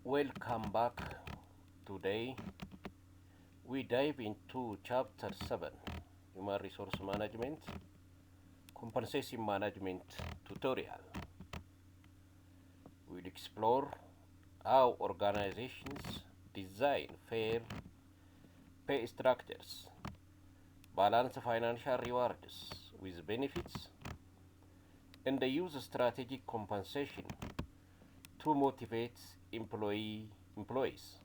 Welcome back. Today we dive into Chapter 7, Human Resource Management, Compensation Management tutorial. We'll explore how organizations design fair pay structures, balance financial rewards with benefits, and use strategic compensation to motivate employees.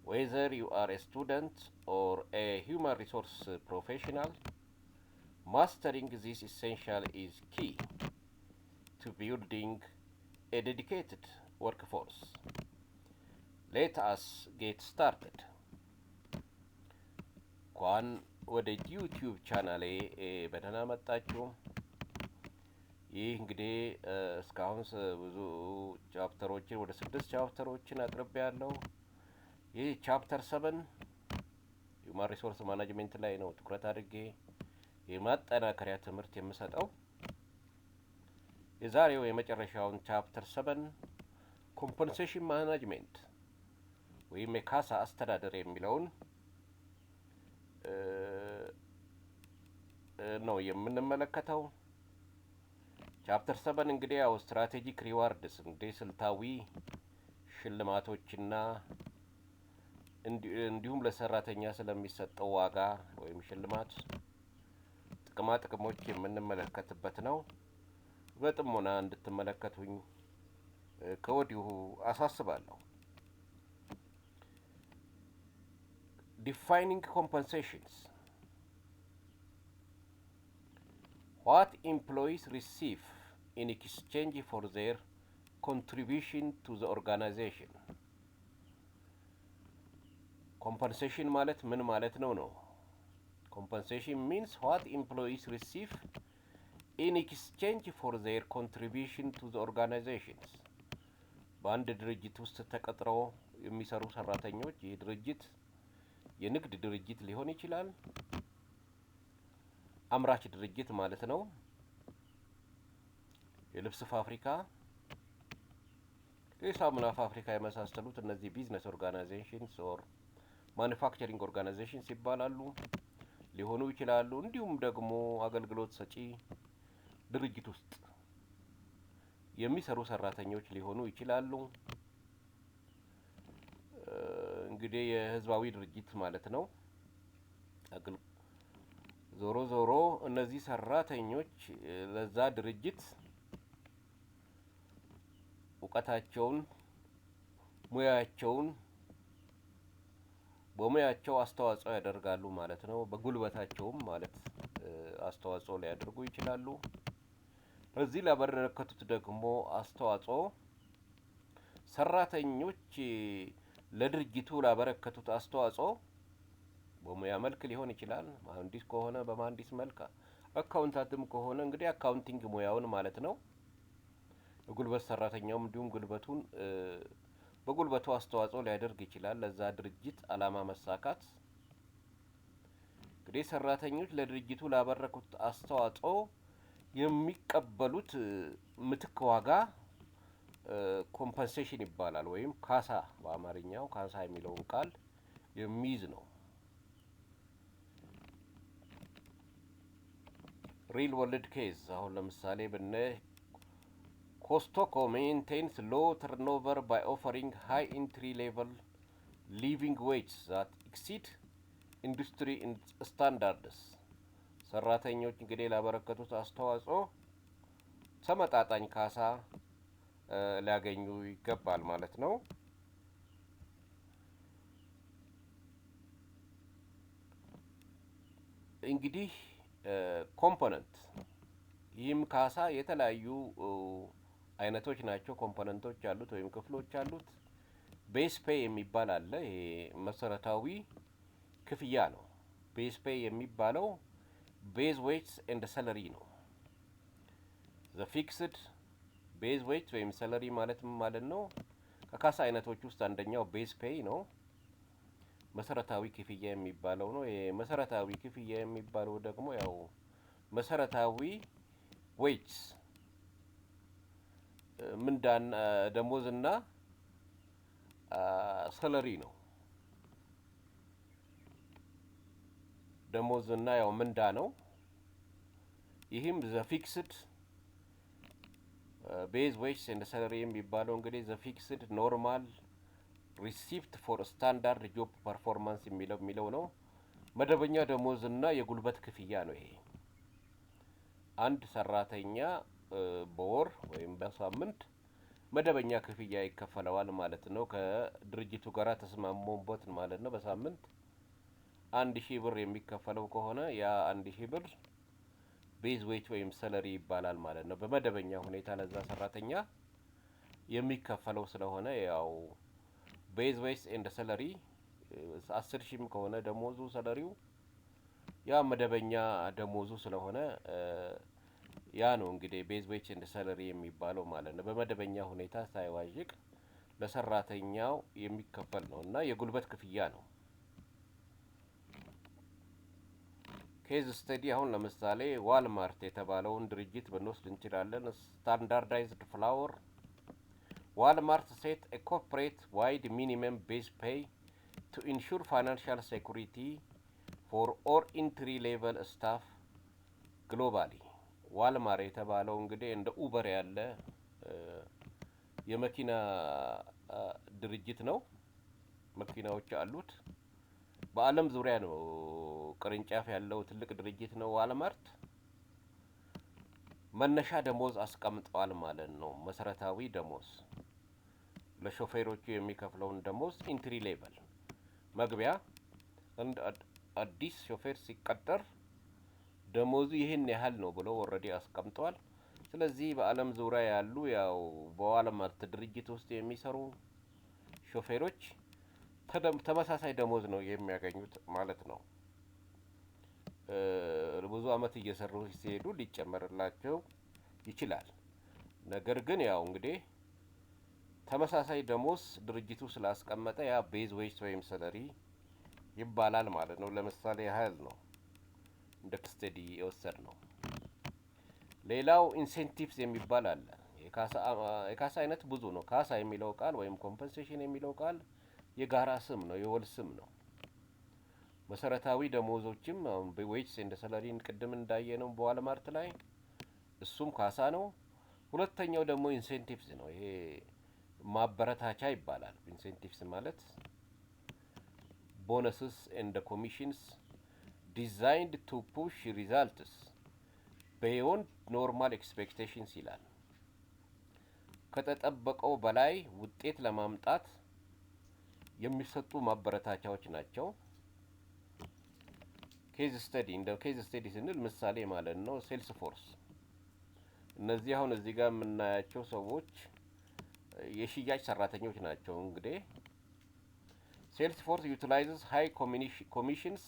Whether you are a student or a human resource professional, mastering this essential is key to building a dedicated workforce. Let us get started. እንኳን ወደ ዩቲዩብ ቻናሌ በደህና መጣችሁ። ይህ እንግዲህ እስካሁን ብዙ chapter ኦችን፣ ወደ 6 chapter ኦችን አቅርቤያለሁ። ይህ chapter 7 human resource management ላይ ነው ትኩረት አድርጌ የማጠናከሪያ ትምህርት የምሰጠው። የዛሬው የመጨረሻውን chapter 7 compensation management ወይም የካሳ አስተዳደር የሚለውን ነው የምንመለከተው። Chapter 7 እንግዲህ ያው strategic rewards፣ እንግዲህ ስልታዊ ሽልማቶችና እንዲሁም ለሰራተኛ ስለሚሰጠው ዋጋ ወይም ሽልማት፣ ጥቅማ ጥቅሞች የምንመለከትበት ነው። በጥሞና እንድትመለከቱኝ ከወዲሁ አሳስባለሁ። Defining compensations: what employees receive in exchange for their contribution to the organization. Compensation ማለት ምን ማለት ነው? Compensation means what employees receive in exchange for their contribution to the organizations. በአንድ ድርጅት ውስጥ ተቀጥረው የሚሰሩ ሰራተኞች፣ ይህ ድርጅት የንግድ ድርጅት ሊሆን ይችላል፣ አምራች ድርጅት ማለት ነው። የልብስ ፋብሪካ፣ የሳሙና ፋብሪካ የመሳሰሉት እነዚህ business organizations or manufacturing organizations ይባላሉ፣ ሊሆኑ ይችላሉ። እንዲሁም ደግሞ አገልግሎት ሰጪ ድርጅት ውስጥ የሚሰሩ ሰራተኞች ሊሆኑ ይችላሉ። እንግዲህ የህዝባዊ ድርጅት ማለት ነው። ዞሮ ዞሮ እነዚህ ሰራተኞች ለዛ ድርጅት እውቀታቸውን፣ ሙያቸውን፣ በሙያቸው አስተዋጽኦ ያደርጋሉ ማለት ነው። በጉልበታቸውም ማለት አስተዋጽኦ ሊያደርጉ ይችላሉ። በዚህ ላበረከቱት ደግሞ አስተዋጽኦ፣ ሰራተኞች ለድርጅቱ ላበረከቱት አስተዋጽኦ በሙያ መልክ ሊሆን ይችላል። መሀንዲስ ከሆነ በመሀንዲስ መልክ፣ accountant ም ከሆነ እንግዲህ accounting ሙያውን ማለት ነው። የጉልበት ሰራተኛውም እንዲሁም ጉልበቱን በጉልበቱ አስተዋጽኦ ሊያደርግ ይችላል ለዛ ድርጅት አላማ መሳካት። እንግዲህ ሰራተኞች ለድርጅቱ ላበረከቱት አስተዋጽኦ የሚቀበሉት ምትክ ዋጋ compensation ይባላል ወይም ካሳ፣ በአማርኛው ካሳ የሚለውን ቃል የሚይዝ ነው። Real world case አሁን ለምሳሌ ብናይ፣ Costco maintains low turnover by offering high entry level living wage that exceed industry standards። ሰራተኞች እንግዲህ ላበረከቱት አስተዋጽኦ ተመጣጣኝ ካሳ ሊያገኙ ይገባል ማለት ነው። እንግዲህ component፣ ይህም ካሳ የተለያዩ አይነቶች ናቸው። Component ኦች አሉት ወይም ክፍሎች አሉት። Base pay የሚባል አለ። ይሄ መሰረታዊ ክፍያ ነው። Base pay የሚባለው base wages and salary ነው። The fixed base wage ወይም salary ማለት ምን ማለት ነው? ከካሳ አይነቶች ውስጥ አንደኛው base pay ነው። መሰረታዊ ክፍያ የሚባለው ነው። ይሄ መሰረታዊ ክፍያ የሚባለው ደግሞ ያው መሰረታዊ wages ምንዳና ደሞዝና Salary ነው። ደሞዝ እና ያው ምንዳ ነው። ይህም the fixed base wage and salary የሚባለው እንግዲህ the fixed normal receipt for standard job performance የሚለው ነው። መደበኛ ደሞዝ እና የጉልበት ክፍያ ነው። ይሄ አንድ ሰራተኛ በወር ወይም በሳምንት መደበኛ ክፍያ ይከፈለዋል ማለት ነው። ከድርጅቱ ጋር ተስማምቶበት ማለት ነው። በሳምንት 1,000 ብር የሚከፈለው ከሆነ ያ 1,000 ብር base wage ወይም salary ይባላል ማለት ነው። በመደበኛ ሁኔታ ለዛ ሰራተኛ የሚከፈለው ስለሆነ ያው base wage and salary 10,000ም ከሆነ ደሞዙ salary ው ያ መደበኛ ደሞዙ ስለሆነ ያ ነው እንግዲህ base wage and salary የሚባለው ማለት ነው። በመደበኛ ሁኔታ ሳይዋዥቅ ለሰራተኛው የሚከፈል ነው እና የጉልበት ክፍያ ነው። Case study፣ አሁን ለምሳሌ Walmart የተባለውን ድርጅት ብንወስድ እንችላለን። Standardized flour. Walmart set a corporate wide minimum base pay to ensure financial security for all entry level staff globally። Walmart የተባለው እንግዲህ እንደ Uber ያለ የመኪና ድርጅት ነው። መኪናዎች አሉት። በዓለም ዙሪያ ነው ቅርንጫፍ ያለው ትልቅ ድርጅት ነው Walmart። መነሻ ደሞዝ አስቀምጠዋል ማለት ነው። መሰረታዊ ደሞዝ ለሾፌሮቹ የሚከፍለውን ደሞዝ entry level መግቢያ አንድ አዲስ ሾፌር ሲቀጠር ደሞዙ ይህን ያህል ነው ብሎ already አስቀምጠዋል። ስለዚህ በዓለም ዙሪያ ያሉ ያው በ Walmart ድርጅት ውስጥ የሚሰሩ ሾፌሮች ተመሳሳይ ደሞዝ ነው የሚያገኙት ማለት ነው። ብዙ አመት እየሰሩ ሲሄዱ ሊጨመርላቸው ይችላል። ነገር ግን ያው እንግዲህ ተመሳሳይ ደሞዝ ድርጅቱ ስላስቀመጠ ያ base wage ወይም salary ይባላል ማለት ነው። ለምሳሌ ያህል ነው እንደ study የወሰድነው። ሌላው incentives የሚባል አለ። የካሳ አይነት ብዙ ነው። ካሳ የሚለው ቃል ወይም compensation የሚለው ቃል የጋራ ስም ነው፣ የወል ስም ነው። መሰረታዊ ደሞዞችም አሁን በ wages and salary ን ቅድም እንዳየነው በ Walmart ላይ እሱም ካሳ ነው። ሁለተኛው ደግሞ incentives ነው። ይሄ ማበረታቻ ይባላል። Incentives ማለት bonuses and commissions designed to push results beyond normal expectations ይላል። ከተጠበቀው በላይ ውጤት ለማምጣት የሚሰጡ ማበረታቻዎች ናቸው። Case study፣ እንደ case study ስንል ምሳሌ ማለት ነው። Salesforce፣ እነዚህ አሁን እዚህ ጋር የምናያቸው ሰዎች የሽያጭ ሰራተኞች ናቸው። እንግዲህ Salesforce utilizes high commissions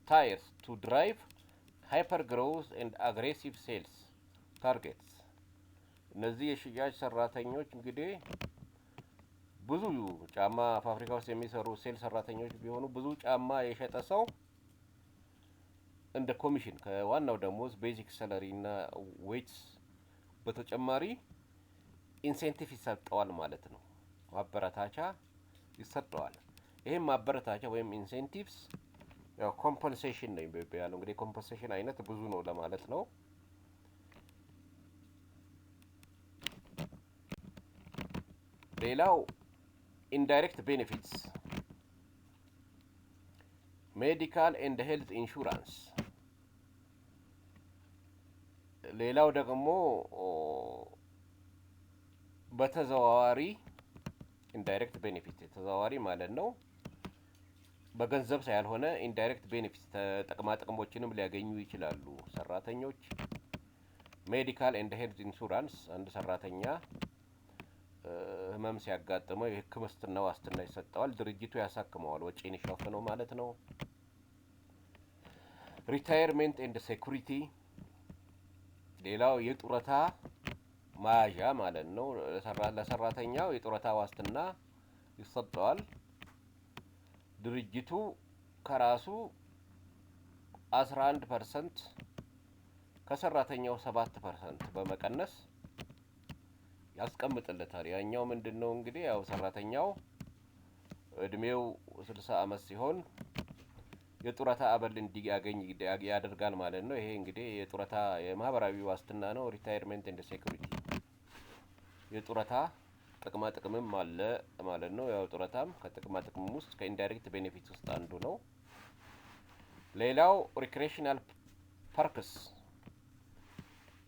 tiers to drive hyper growth and aggressive sales targets። እነዚህ የሽያጭ ሰራተኞች እንግዲህ ብዙ ጫማ ፋብሪካ ውስጥ የሚሰሩ sales ሰራተኞች ቢሆኑ ብዙ ጫማ የሸጠ ሰው እንደ ኮሚሽን ከዋናው ደሞዝ basic salary እና wages በተጨማሪ incentive ይሰጠዋል ማለት ነው። ማበረታቻ ይሰጠዋል። ይህም ማበረታቻ ወይም incentives ያው compensation ነው ያለው። እንግዲህ compensation አይነት ብዙ ነው ለማለት ነው። ሌላው indirect benefits, medical and health insurance። ሌላው ደግሞ በተዘዋዋሪ indirect benefit ተዘዋዋሪ ማለት ነው። በገንዘብ ያልሆነ indirect benefit ጥቅማ ጥቅሞችንም ሊያገኙ ይችላሉ ሰራተኞች። Medical and health insurance፣ አንድ ሰራተኛ ህመም ሲያጋጥመው የሕክምና ዋስትና ይሰጠዋል። ድርጅቱ ያሳክመዋል፣ ወጪን ሸፍኖ ማለት ነው። Retirement and security፣ ሌላው የጡረታ መያዣ ማለት ነው። ለሰራተኛው የጡረታ ዋስትና ይሰጠዋል። ድርጅቱ ከራሱ 11% ከሰራተኛው 7% በመቀነስ ያስቀምጥለታል። ያኛው ምንድን ነው እንግዲህ ያው ሰራተኛው እድሜው 60 ዓመት ሲሆን የጡረታ አበል እንዲያገኝ ያደርጋል ማለት ነው። ይሄ እንግዲህ የጡረታ የማህበራዊ ዋስትና ነው። Retirement and security የጡረታ ጥቅማ ጥቅምም አለ ማለት ነው። ያው ጡረታም ከጥቅማ ጥቅም ውስጥ ከ indirect benefit ውስጥ አንዱ ነው። ሌላው recreational perks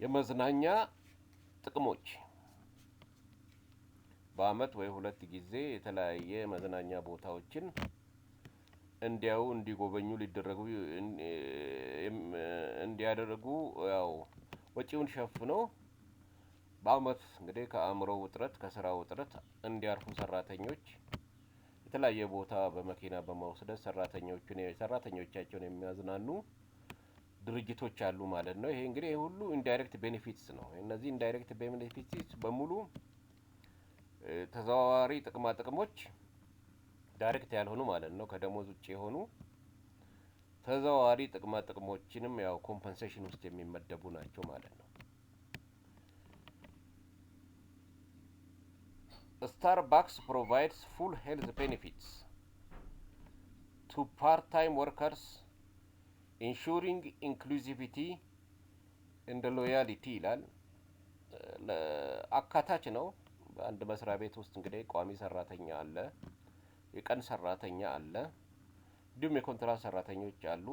የመዝናኛ ጥቅሞች፣ በአመት ወይ ሁለት ጊዜ የተለያየ መዝናኛ ቦታዎችን እንዲያዩ፣ እንዲጎበኙ ሊደረጉ እንዲያደርጉ ያው ወጪውን ሸፍኖ በአመት እንግዲህ ከአእምሮ ውጥረት፣ ከስራ ውጥረት እንዲያርፉ ሰራተኞች የተለያየ ቦታ በመኪና በመውሰድ ሰራተኞቻቸውን የሚያዝናኑ ድርጅቶች አሉ ማለት ነው። ይሄ እንግዲህ ይሄ ሁሉ indirect benefits ነው። እነዚህ indirect benefits በሙሉ ተዘዋዋሪ ጥቅማ ጥቅሞች direct ያልሆኑ ማለት ነው። ከደሞዝ ውጭ የሆኑ ተዘዋዋሪ ጥቅማ ጥቅሞችንም ያው compensation ውስጥ የሚመደቡ ናቸው ማለት ነው። Starbucks provides full health benefits to part time workers, ensuring inclusivity and loyalty ይላል። አካታች ነው። በአንድ መስሪያ ቤት ውስጥ እንግዲህ ቋሚ ሰራተኛ አለ፣ የቀን ሰራተኛ አለ፣ እንዲሁም የኮንትራት ሰራተኞች አሉ።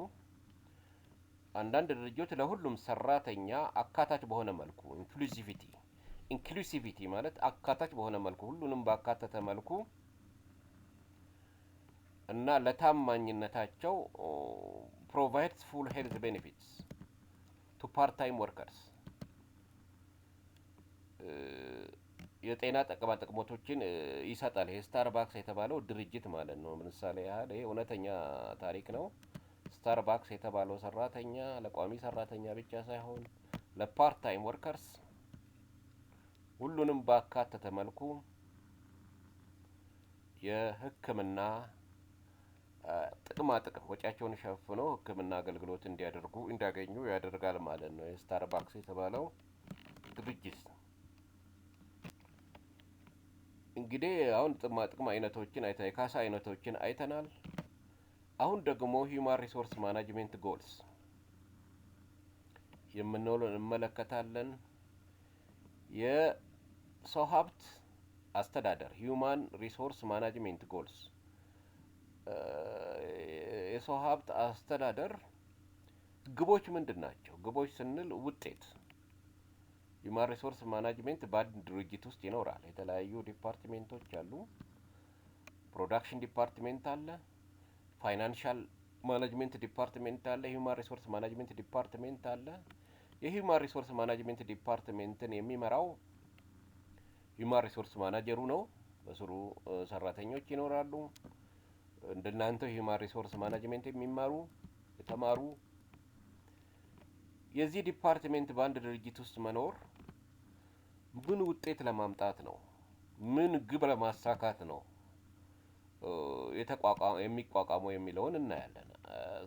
አንዳንድ ድርጅቶች ለሁሉም ሰራተኛ አካታች በሆነ መልኩ፣ inclusivity ማለት አካታች በሆነ መልኩ፣ ሁሉንም ባካተተ መልኩ እና ለታማኝነታቸው provides full health benefits to part time workers የጤና ጥቅማ ጥቅሞቶችን ይሰጣል። ይሄ Starbucks የተባለው ድርጅት ማለት ነው። ምሳሌ ያህል ይሄ እውነተኛ ታሪክ ነው። Starbucks የተባለው ሰራተኛ ለቋሚ ሰራተኛ ብቻ ሳይሆን ለ part time workers ሁሉንም ባካተተ መልኩ የሕክምና ጥቅማ ጥቅም ወጪያቸውን ሸፍኖ ሕክምና አገልግሎት እንዲያደርጉ፣ እንዲያገኙ ያደርጋል ማለት ነው። የ Starbucks የተባለው ድርጅት እንግዲህ አሁን ጥቅማ ጥቅም አይነቶችን አይተ የካሳ አይነቶችን አይተናል። አሁን ደግሞ human resource management goals የምንለው እንመለከታለን። የሰው ሀብት አስተዳደር፣ human resource management goals፣ የሰው ሀብት አስተዳደር ግቦች ምንድን ናቸው? ግቦች ስንል ውጤት። Human resource management በአንድ ድርጅት ውስጥ ይኖራል። የተለያዩ department ኦች አሉ። Production department አለ፣ financial management department አለ፣ human resource management department አለ። የ human resource management department ን የሚመራው human resource manager ኡ ነው። በስሩ ሰራተኞች ይኖራሉ። እንደናንተው human resource management የሚማሩ፣ የተማሩ። የዚህ department በአንድ ድርጅት ውስጥ መኖር ምን ውጤት ለማምጣት ነው? ምን ግብ ለማሳካት ነው የሚቋቋመው የሚለውን እናያለን።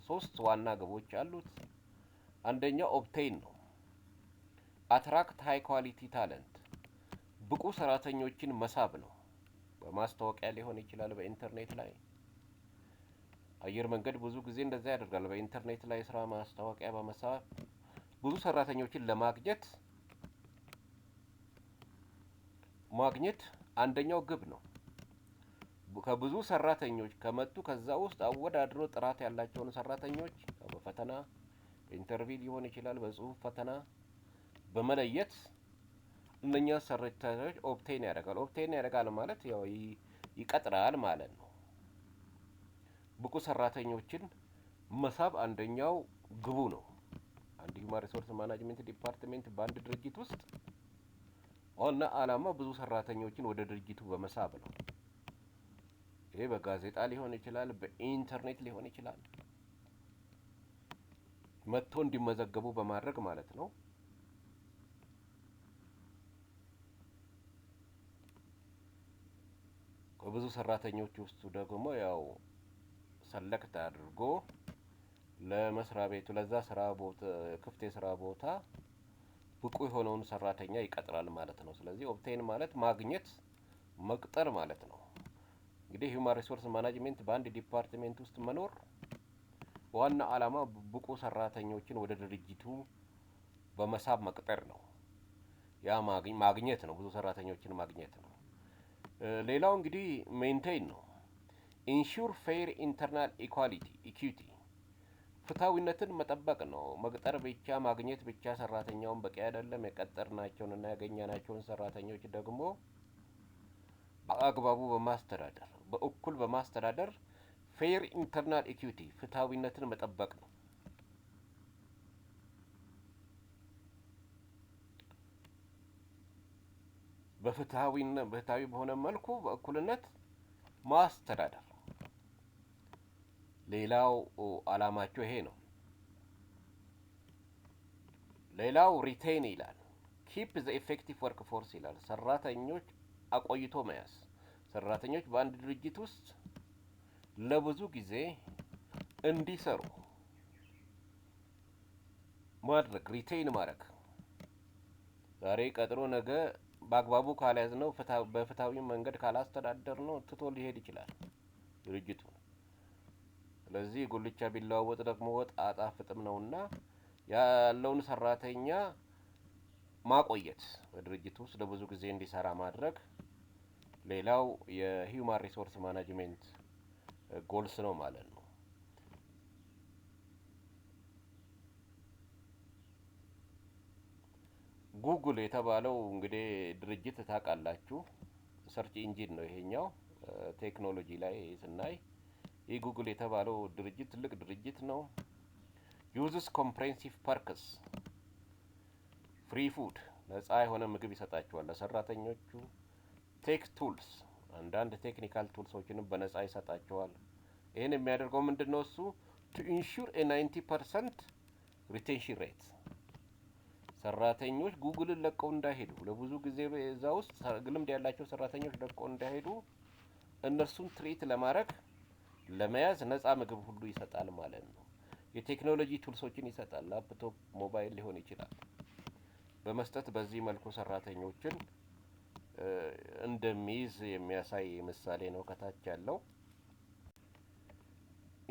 ሶስት ዋና ግቦች አሉት። አንደኛው obtain ነው። Attract high quality talent፣ ብቁ ሰራተኞችን መሳብ ነው። በማስታወቂያ ሊሆን ይችላል፣ በኢንተርኔት ላይ። አየር መንገድ ብዙ ጊዜ እንደዛ ያደርጋል። በኢንተርኔት ላይ ስራ ማስታወቂያ በመሳብ ብዙ ሰራተኞችን ለማግኘት ማግኘት አንደኛው ግብ ነው። ከብዙ ሰራተኞች ከመጡ ከዛ ውስጥ አወዳድሮ ጥራት ያላቸውን ሰራተኞች በፈተና፣ በ interview ሊሆን ይችላል፣ በጽሁፍ ፈተና በመለየት እነኛ ሰራተኞች obtain ያደርጋል። Obtain ያደርጋል ማለት ያው ይቀጥራል ማለት ነው። ብቁ ሰራተኞችን መሳብ አንደኛው ግቡ ነው። አንድ human resource management department በአንድ ድርጅት ውስጥ ዋና ዓላማ ብዙ ሰራተኞችን ወደ ድርጅቱ በመሳብ ነው። ይሄ በጋዜጣ ሊሆን ይችላል፣ በኢንተርኔት ሊሆን ይችላል። መጥቶ እንዲመዘገቡ በማድረግ ማለት ነው። ከብዙ ሰራተኞች ውስጥ ደግሞ ያው select አድርጎ ለመስሪያ ቤቱ ለዛ ስራ ቦታ፣ ክፍት የስራ ቦታ ብቁ የሆነውን ሰራተኛ ይቀጥራል ማለት ነው። ስለዚህ obtain ማለት ማግኘት፣ መቅጠር ማለት ነው። እንግዲህ human resource management በአንድ department ውስጥ መኖር ዋና ዓላማ ብቁ ሰራተኞችን ወደ ድርጅቱ በመሳብ መቅጠር ነው። ያ ማግኘት ነው፣ ብዙ ሰራተኞችን ማግኘት ነው። ሌላው እንግዲህ maintain ነው። Ensure fair internal equality, equity፣ ፍትሐዊነትን መጠበቅ ነው። መቅጠር ብቻ፣ ማግኘት ብቻ ሰራተኛውን በቂ አይደለም። የቀጠርናቸውን እና ያገኘናቸውን ሰራተኞች ደግሞ በአግባቡ በማስተዳደር፣ በእኩል በማስተዳደር fair internal equity ፍትሐዊነትን መጠበቅ ነው። በፍትሐዊ በሆነ መልኩ በእኩልነት ማስተዳደር ሌላው አላማቸው ይሄ ነው። ሌላው retain ይላል። Keep the effective workforce ይላል። ሰራተኞች አቆይቶ መያዝ። ሰራተኞች በአንድ ድርጅት ውስጥ ለብዙ ጊዜ እንዲሰሩ ማድረግ፣ retain ማድረግ። ዛሬ ቀጥሮ ነገ በአግባቡ ካልያዝነው፣ በፍትሐዊ መንገድ ካላስተዳደርነው ትቶ ሊሄድ ይችላል ድርጅቱ። ስለዚህ ጉልቻ ቢለዋወጥ ደግሞ ወጥ አጣፍጥም ነውና ያለውን ሰራተኛ ማቆየት፣ በድርጅቱ ውስጥ ለብዙ ጊዜ እንዲሰራ ማድረግ ሌላው የ human resource management goals ነው ማለት ነው። ጉግል የተባለው እንግዲህ ድርጅት ታውቃላችሁ፣ search engine ነው ይሄኛው። ቴክኖሎጂ ላይ ስናይ ይህ ጉግል የተባለው ድርጅት ትልቅ ድርጅት ነው። Uses comprehensive perks, free food፣ ነጻ የሆነ ምግብ ይሰጣቸዋል ለሰራተኞቹ። Tech tools፣ አንዳንድ technical tools ኦችንም በነጻ ይሰጣቸዋል። ይህን የሚያደርገው ምንድን ነው? እሱ to ensure a 90% retention rate፣ ሰራተኞች ጉግልን ለቀው እንዳይሄዱ፣ ለብዙ ጊዜ እዛ ውስጥ ልምድ ያላቸው ሰራተኞች ለቀው እንዳይሄዱ እነርሱን treat ለማድረግ፣ ለመያዝ ነጻ ምግብ ሁሉ ይሰጣል ማለት ነው። የቴክኖሎጂ tools ኦችን ይሰጣል። ላፕቶፕ፣ ሞባይል ሊሆን ይችላል። በመስጠት በዚህ መልኩ ሰራተኞችን እንደሚይዝ የሚያሳይ ምሳሌ ነው ከታች ያለው።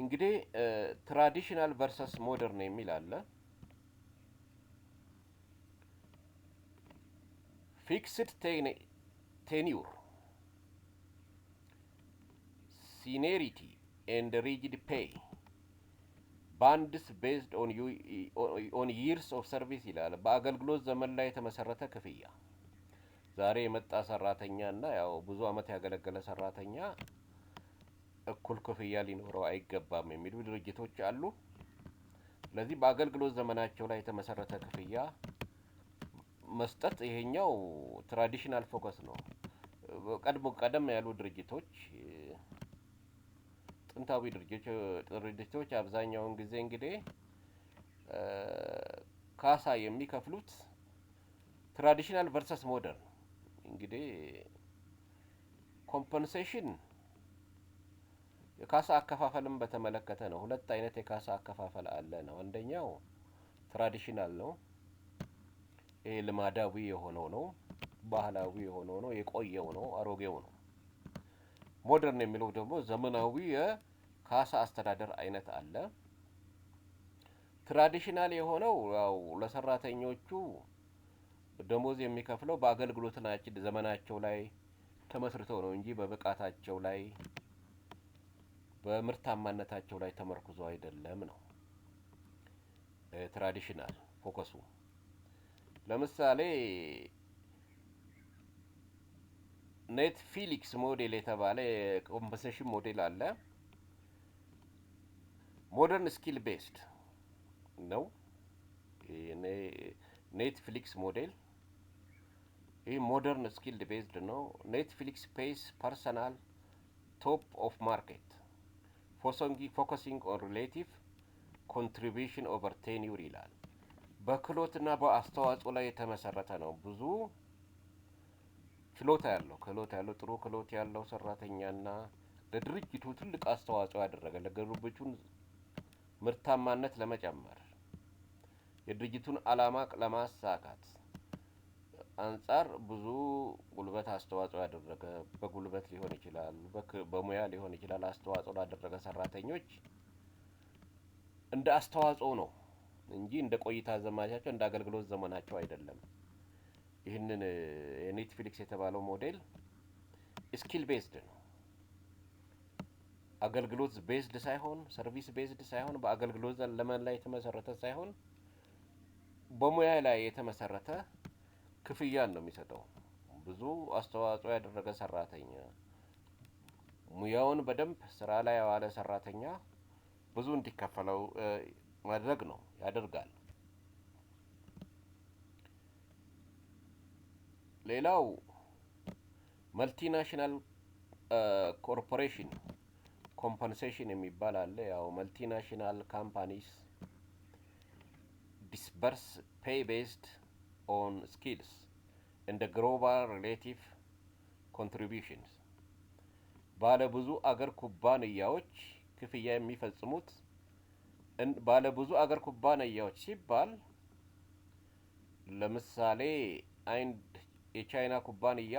እንግዲህ traditional versus modern የሚል አለ። Fixed tenure, seniority and rigid pay bands based on years of service ይላል። በአገልግሎት ዘመን ላይ የተመሰረተ ክፍያ። ዛሬ የመጣ ሰራተኛ እና ያው ብዙ አመት ያገለገለ ሰራተኛ እኩል ክፍያ ሊኖረው አይገባም የሚሉ ድርጅቶች አሉ። ስለዚህ በአገልግሎት ዘመናቸው ላይ የተመሰረተ ክፍያ መስጠት ይሄኛው traditional focus ነው። ቀድሞ ቀደም ያሉ ድርጅቶች፣ ጥንታዊ ድርጅቶች አብዛኛውን ጊዜ እንግዲህ ካሳ የሚከፍሉት traditional versus modern እንግዲህ compensation የካሳ አከፋፈልም በተመለከተ ነው። ሁለት አይነት የካሳ አከፋፈል አለ ነው። አንደኛው traditional ነው። ይሄ ልማዳዊ የሆነው ነው፣ ባህላዊ የሆነው ነው፣ የቆየው ነው፣ አሮጌው ነው። Modern የሚለው ደግሞ ዘመናዊ የካሳ አስተዳደር አይነት አለ። Traditional የሆነው ያው ለሰራተኞቹ ደሞዝ የሚከፍለው በአገልግሎት ዘመናቸው ላይ ተመስርተው ነው እንጂ በብቃታቸው ላይ፣ በምርታማነታቸው ላይ ተመርኩዞ አይደለም ነው traditional focus ኡ። ለምሳሌ Netflix model የተባለ የ compensation model አለ። Modern skill based ነው Netflix model። ይህ modern skill based ነው። Netflix pays personnel top of market, focusing on relative contribution over tenure ይላል። በክህሎትና በአስተዋጽኦ ላይ የተመሰረተ ነው። ብዙ ችሎታ ያለው፣ ክህሎት ያለው፣ ጥሩ ክህሎት ያለው ሰራተኛና ለድርጅቱ ትልቅ አስተዋጽኦ ያደረገ፣ ለድርጅቱን ምርታማነት ለመጨመር፣ የድርጅቱን ዓላማ ለማሳካት አንጻር ብዙ ጉልበት አስተዋጽኦ ያደረገ፣ በጉልበት ሊሆን ይችላል፣ በሙያ ሊሆን ይችላል፣ አስተዋጽኦ ላደረገ ሰራተኞች እንደ አስተዋጽኦ ነው እንጂ እንደ ቆይታ ዘመናቸው፣ እንደ አገልግሎት ዘመናቸው አይደለም። ይህንን የ Netflix የተባለው ሞዴል skill based ነው። አገልግሎት based ሳይሆን፣ service based ሳይሆን፣ በአገልግሎት ዘመን ላይ የተመሰረተ ሳይሆን በሙያ ላይ የተመሰረተ ክፍያን ነው የሚሰጠው። ብዙ አስተዋጽኦ ያደረገ ሰራተኛ፣ ሙያውን በደንብ ስራ ላይ የዋለ ሰራተኛ ብዙ እንዲከፈለው ማድረግ ነው፣ ያደርጋል። ሌላው multinational corporation compensation የሚባል አለ። ያው multinational companies disburse pay based on skills and global relative contributions። ባለ ብዙ አገር ኩባንያዎች ክፍያ የሚፈጽሙት፣ ባለ ብዙ አገር ኩባንያዎች ሲባል ለምሳሌ አንድ የቻይና ኩባንያ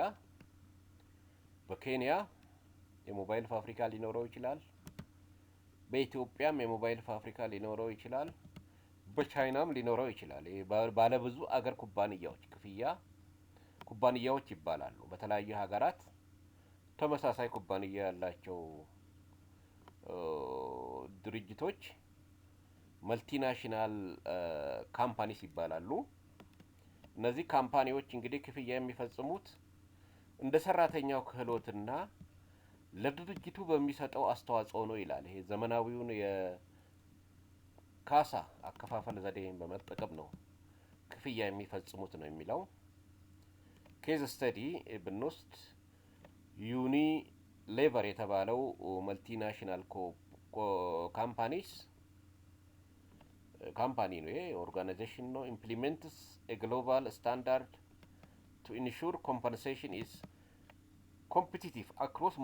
በኬንያ የሞባይል ፋብሪካ ሊኖረው ይችላል። በኢትዮጵያም የሞባይል ፋብሪካ ሊኖረው ይችላል። በቻይናም ሊኖረው ይችላል። ባለብዙ አገር ኩባንያዎች ክፍያ ኩባንያዎች ይባላሉ። በተለያዩ ሀገራት ተመሳሳይ ኩባንያ ያላቸው ድርጅቶች multinational companies ይባላሉ። እነዚህ company ዎች እንግዲህ ክፍያ የሚፈጽሙት እንደ ሰራተኛው ክህሎትና ለድርጅቱ በሚሰጠው አስተዋጽኦ ነው ይላል። ይሄ ዘመናዊውን የካሳ አከፋፈል ዘዴን በመጠቀም ነው ክፍያ የሚፈጽሙት ነው የሚለው። Case study ብንወስድ Unilever የተባለው multinational company ነው። ይሄ organization ነው። Implements global standard to ensure compensation is competitive across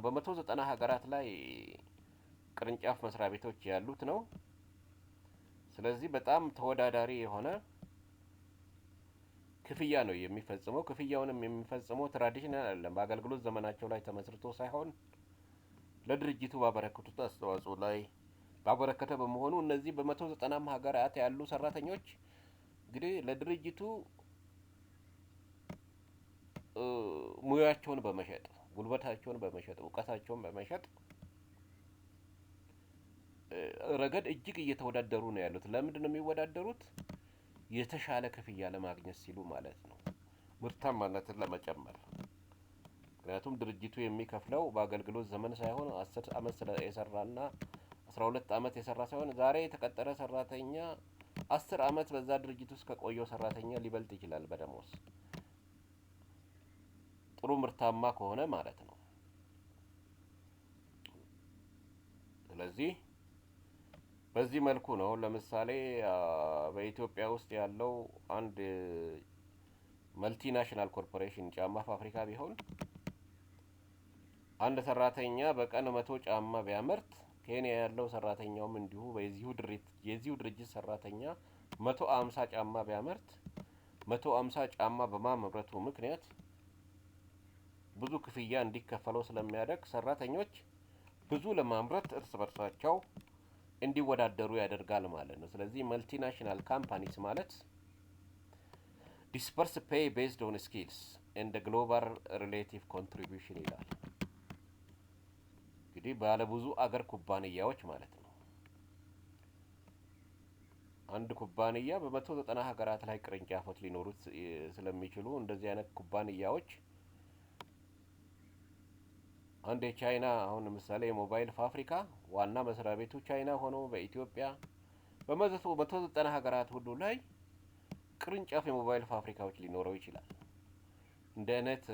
በ190 ሀገራት ላይ ቅርንጫፍ መስሪያ ቤቶች ያሉት ነው። ስለዚህ በጣም ተወዳዳሪ የሆነ ክፍያ ነው የሚፈጽመው። ክፍያውንም የሚፈጽመው traditional አይደለም፣ በአገልግሎት ዘመናቸው ላይ ተመስርቶ ሳይሆን ለድርጅቱ ባበረከቱት አስተዋጽኦ ላይ ባበረከተ በመሆኑ እነዚህ በ190ም ሀገራት ያሉ ሰራተኞች እንግዲህ ለድርጅቱ ሙያቸውን በመሸጥ፣ ጉልበታቸውን በመሸጥ፣ እውቀታቸውን በመሸጥ ረገድ እጅግ እየተወዳደሩ ነው ያሉት። ለምንድን ነው የሚወዳደሩት? የተሻለ ክፍያ ለማግኘት ሲሉ ማለት ነው። ምርታማነትን ለመጨመር። ምክንያቱም ድርጅቱ የሚከፍለው በአገልግሎት ዘመን ሳይሆን፣ 10 አመት የሰራና 12 አመት የሰራ ሳይሆን ዛሬ የተቀጠረ ሰራተኛ 10 አመት በዛ ድርጅት ውስጥ ከቆየው ሰራተኛ ሊበልጥ ይችላል በደሞዝ፣ ጥሩ ምርታማ ከሆነ ማለት ነው። ስለዚህ በዚህ መልኩ ነው። ለምሳሌ በኢትዮጵያ ውስጥ ያለው አንድ multinational corporation ጫማ ፋብሪካ ቢሆን አንድ ሰራተኛ በቀን 100 ጫማ ቢያመርት ኬንያ ያለው ሰራተኛውም እንዲሁ በዚሁ ድርጅት የዚሁ ድርጅት ሰራተኛ 150 ጫማ ቢያመርት 150 ጫማ በማምረቱ ምክንያት ብዙ ክፍያ እንዲከፈለው ስለሚያደርግ ሰራተኞች ብዙ ለማምረት እርስ በርሳቸው እንዲወዳደሩ ያደርጋል ማለት ነው። ስለዚህ multinational companies ማለት disburse pay based on skills and global relative contribution ይላል። እንግዲህ ባለብዙ አገር ኩባንያዎች ማለት ነው። አንድ ኩባንያ በ190 ሀገራት ላይ ቅርንጫፎች ሊኖሩት ስለሚችሉ እንደዚህ አይነት ኩባንያዎች አንድ የቻይና አሁን ለምሳሌ የሞባይል ፋብሪካ ዋና መስሪያ ቤቱ ቻይና ሆኖ በኢትዮጵያ በ190 ሀገራት ሁሉ ላይ ቅርንጫፍ የሞባይል ፋብሪካዎች ሊኖረው ይችላል። እንደ አይነት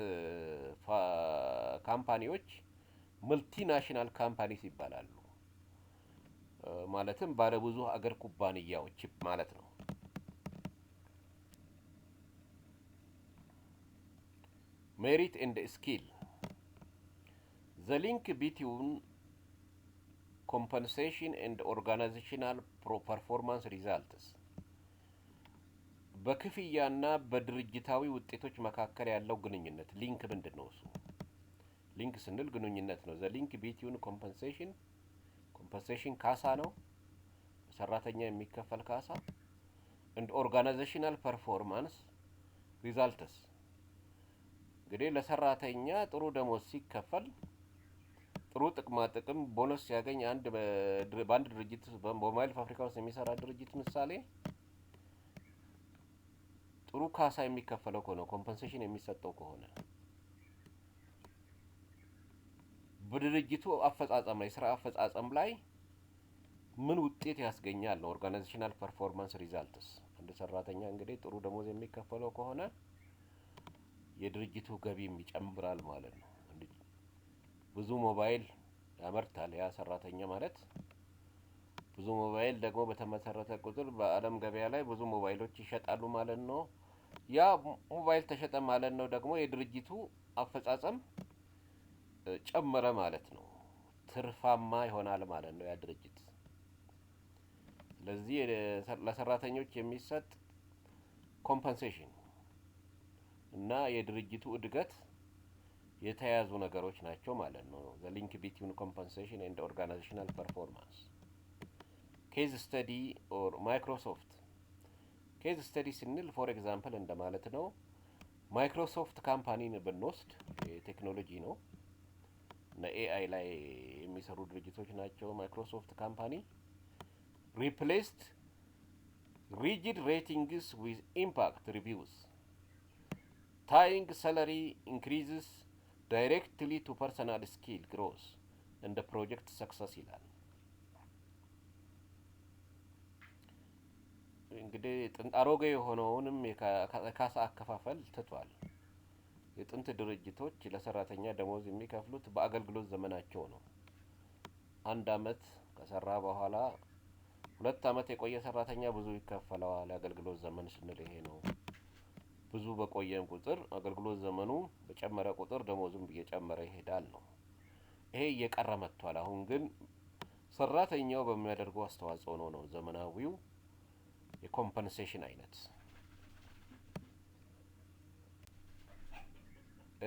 company ዎች multinational companies ይባላሉ። ማለትም ባለብዙ ሀገር ኩባንያዎች ማለት ነው። Merit and skill: the link between compensation and organizational performance results. በክፍያና በድርጅታዊ ውጤቶች መካከል ያለው ግንኙነት link ምንድን ነው? እሱ link ስንል ግንኙነት ነው። The link between compensation፣ compensation ካሳ ነው፣ ሰራተኛ የሚከፈል ካሳ፣ and organizational performance results። እንግዲህ ለሰራተኛ ጥሩ ደሞዝ ሲከፈል፣ ጥሩ ጥቅማ ጥቅም፣ ቦነስ ሲያገኝ፣ አንድ በአንድ ድርጅት፣ በሞባይል ፋብሪካ ውስጥ የሚሰራ ድርጅት ምሳሌ፣ ጥሩ ካሳ የሚከፈለው ከሆነ፣ compensation የሚሰጠው ከሆነ፣ በድርጅቱ አፈጻጸም ላይ፣ ስራ አፈጻጸም ላይ ምን ውጤት ያስገኛል ነው organizational performance results። አንድ ሰራተኛ እንግዲህ ጥሩ ደሞዝ የሚከፈለው ከሆነ የድርጅቱ ገቢም ይጨምራል ማለት ነው። ብዙ ሞባይል ያመርታል ያ ሰራተኛ ማለት። ብዙ ሞባይል ደግሞ በተመረተ ቁጥር በዓለም ገበያ ላይ ብዙ ሞባይሎች ይሸጣሉ ማለት ነው። ያ ሞባይል ተሸጠ ማለት ነው ደግሞ የድርጅቱ አፈጻጸም ጨመረ ማለት ነው። ትርፋማ ይሆናል ማለት ነው ያ ድርጅት። ስለዚህ ለሰራተኞች የሚሰጥ compensation እና የድርጅቱ እድገት የተያያዙ ነገሮች ናቸው ማለት ነው። The link between compensation and organizational performance። Case study or Microsoft። Case study ስንል for example እንደማለት ነው። Microsoft company ን ብንወስድ የቴክኖሎጂ ነው እና AI ላይ የሚሰሩ ድርጅቶች ናቸው። Microsoft company replaced rigid ratings with impact reviews, tying salary increases directly to personal skill growth and project success ይላል። እንግዲህ ጥንት አሮጌ የሆነውንም የካሳ አከፋፈል ትቷል። የጥንት ድርጅቶች ለሰራተኛ ደሞዝ የሚከፍሉት በአገልግሎት ዘመናቸው ነው። አንድ አመት ከሰራ በኋላ፣ 2 አመት የቆየ ሰራተኛ ብዙ ይከፈለዋል። የአገልግሎት ዘመን ስንል ይሄ ነው። ብዙ በቆየም ቁጥር፣ አገልግሎት ዘመኑ በጨመረ ቁጥር ደሞዙም እየጨመረ ይሄዳል ነው። ይሄ እየቀረ መጥቷል። አሁን ግን ሰራተኛው በሚያደርገው አስተዋጽኦ ነው ነው ዘመናዊው የ compensation አይነት።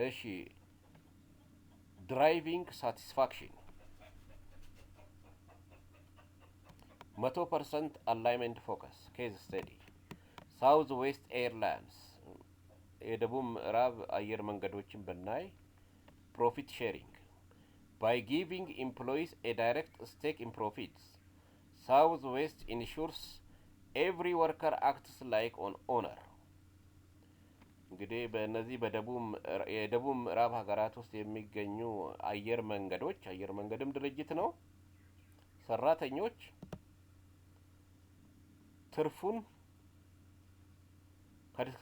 እሺ፣ driving satisfaction፣ 100% alignment focus። Case study Southwest Airlines፣ የደቡብ ምዕራብ አየር መንገዶችን ብናይ፣ profit sharing። By giving employees a direct stake in profits, Southwest ensures every worker acts like an owner። እንግዲህ በእነዚህ በደቡብ የደቡብ ምዕራብ ሀገራት ውስጥ የሚገኙ አየር መንገዶች፣ አየር መንገድም ድርጅት ነው። ሰራተኞች ትርፉን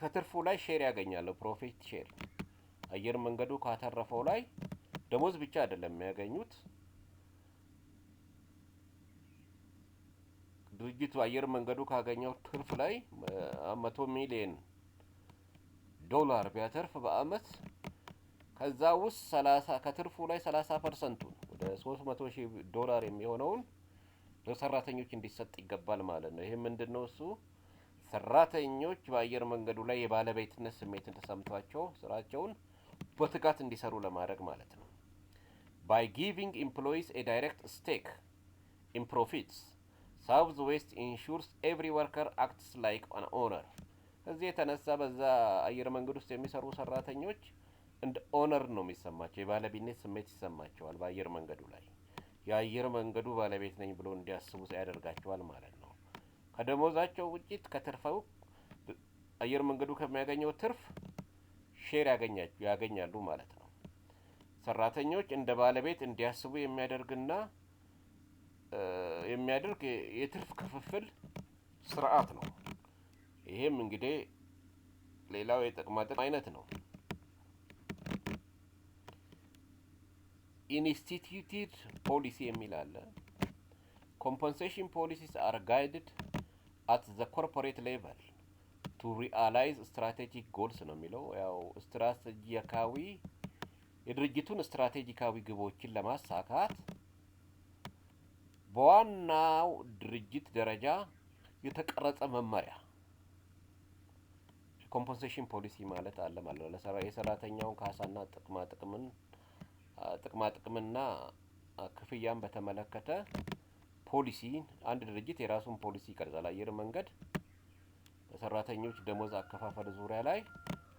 ከትርፉ ላይ share ያገኛሉ። Profit share፣ አየር መንገዱ ካተረፈው ላይ ደሞዝ ብቻ አይደለም የሚያገኙት። ድርጅቱ አየር መንገዱ ካገኘው ትርፍ ላይ 100 ሚሊዮን ዶላር ቢያተርፍ በአመት፣ ከዛ ውስጥ 30 ከትርፉ ላይ 30%ቱን ወደ 300 ሺህ ዶላር የሚሆነውን ለሰራተኞች እንዲሰጥ ይገባል ማለት ነው። ይህ ምንድን ነው? እሱ ሰራተኞች በአየር መንገዱ ላይ የባለቤትነት ስሜትን ተሰምቷቸው ስራቸውን በትጋት እንዲሰሩ ለማድረግ ማለት ነው። By giving employees a direct stake in profits, Southwest ensures every worker acts like an owner። ከዚህ የተነሳ በዛ አየር መንገድ ውስጥ የሚሰሩ ሰራተኞች እንደ owner ነው የሚሰማቸው፣ የባለቤትነት ስሜት ይሰማቸዋል። በአየር መንገዱ ላይ የአየር መንገዱ ባለቤት ነኝ ብሎ እንዲያስቡ ያደርጋቸዋል ማለት ነው። ከደሞዛቸው ውጪ ከትርፈው አየር መንገዱ ከሚያገኘው ትርፍ share ያገኛሉ ማለት ነው። ሰራተኞች እንደ ባለቤት እንዲያስቡ የሚያደርግ የትርፍ ክፍፍል ስርዓት ነው። ይሄም እንግዲህ ሌላው የጥቅማ ጥቅም አይነት ነው። Instituted policy የሚል አለ። Compensation policies are guided at the corporate level to realize strategic goals ነው የሚለው። ያው ስትራቴጂካዊ የድርጅቱን ስትራቴጂካዊ ግቦችን ለማሳካት በዋናው ድርጅት ደረጃ የተቀረጸ መመሪያ Compensation policy ማለት አለ ማለት ነው። የሰራተኛውን ካሳና ጥቅማ ጥቅምና ክፍያን በተመለከተ ፖሊሲ አንድ ድርጅት የራሱን ፖሊሲ ይቀርጻል። አየር መንገድ በሰራተኞች ደሞዝ አከፋፈል ዙሪያ ላይ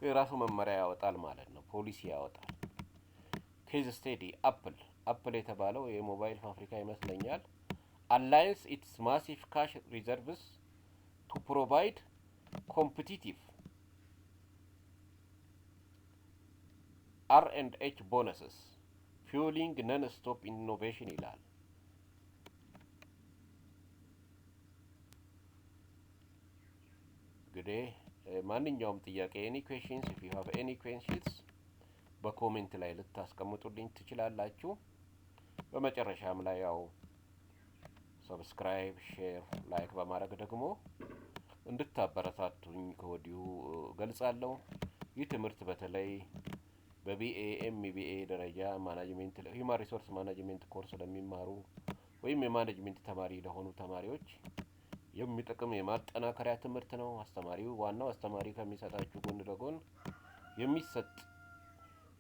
የራሱ መመሪያ ያወጣል ማለት ነው። ፖሊሲ ያወጣል። Case study Apple። Apple የተባለው የሞባይል ፋብሪካ ይመስለኛል። Aligns its massive cash reserves to provide competitive R and H bonuses, fueling non stop innovation ይላል። እንግዲህ ማንኛውም ጥያቄ፣ any questions, if you have any questions፣ በ comment ላይ ልታስቀምጡልኝ ትችላላችሁ። በመጨረሻም ላይ ያው subscribe፣ share፣ like በማድረግ ደግሞ እንድታበረታቱኝ ከወዲሁ ገልጻለሁ። ይህ ትምህርት በተለይ በ BA MBA ደረጃ management, human resource management course ለሚማሩ ወይም የ management ተማሪ ለሆኑ ተማሪዎች የሚጠቅም የማጠናከሪያ ትምህርት ነው። አስተማሪው ዋናው አስተማሪ ከሚሰጣችሁ ጎን ለጎን የሚሰጥ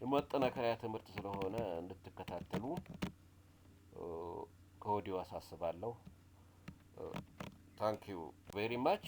የማጠናከሪያ ትምህርት ስለሆነ እንድትከታተሉ ከወዲሁ አሳስባለሁ። Thank you very much.